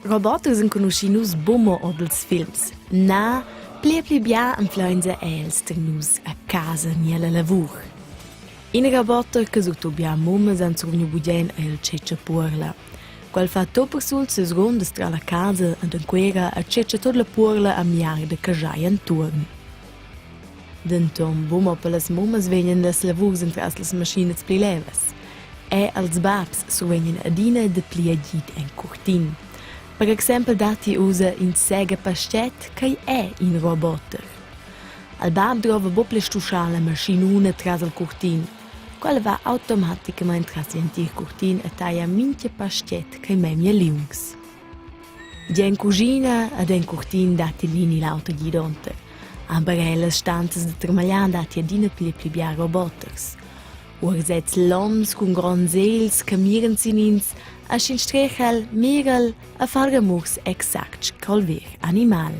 Roboters enconuschin nus buca mo ord ils films. Na, pli e pli bia anflein els tier nus a casa ni alla lavur. Ina roboter che surtut bia mummas han survegniu bugen ei il tschetschapuorla. Quel fa tut persul ses rondas tras la casa ed enquera e tschetscha tut la puorla a miarda che schai entuorn. Denton buca mo per las mummas vegnan las lavurs entras las maschinas pli levas. Era als babs survegnan adina dapli agid en curtin. Per exempel datti ussa in segapastet ch'ei è in roboter. Al bab drova buc pli stuschar la maschinuna tras il curtin. Quella va automaticamein tras gl'entir curtin e taglia mintga pastget ch'ei memia liungs. Gia en cuschina ed en curtin datti l'in ni l'auter gidonter. Aber ellas stanzas da termagliar datti adina pli e pli bia roboters. Uorsets loms cun gronds egls che miran sin ins, aschin strechel, miral e far ramurs exact sco'l ver animal.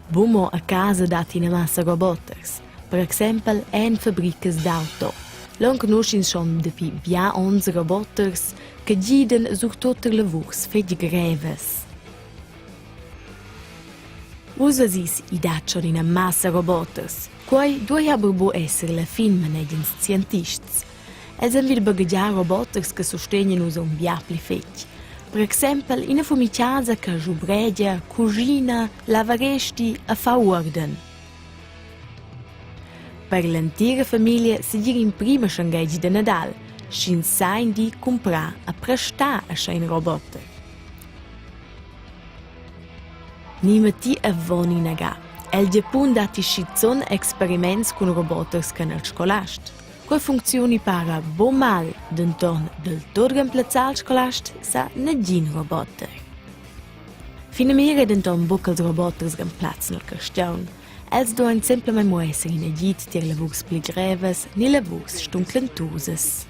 Buc mo a casa datti ina massa roboters. Per exempel en fabricas d'auto. Leu enconusch'ins schon dapi bia onns roboters che gidan surtut tar lavurs fetg grevas. Uss sis i dat schon ina massa roboters. Quai duai aber buc esser la fin, manegian scientists. Els han vid baghegiar roboters che sustegnan uss aunc bia pli fetg. Per exempel ina fumiciasa che schubregia, cuschina, lava resti e fa uorden. Per l'entira famiglia segir in prima schenghetg da Nadal, sch'ins sa in di cumprar e prestar aschia in roboter. Ni metti avon inaga. El Giapun datti schizun experiments cun roboters che el scolast. Quei funcziuni para buc mal, denton del tut remplazzar il scolast sa negin roboter. Finamira ei denton buc ch'ils roboters remplazzan il carstgaun. Els duein semplamein mo esser in agid tier lavurs pli grevas ni lavurs stunclentusas.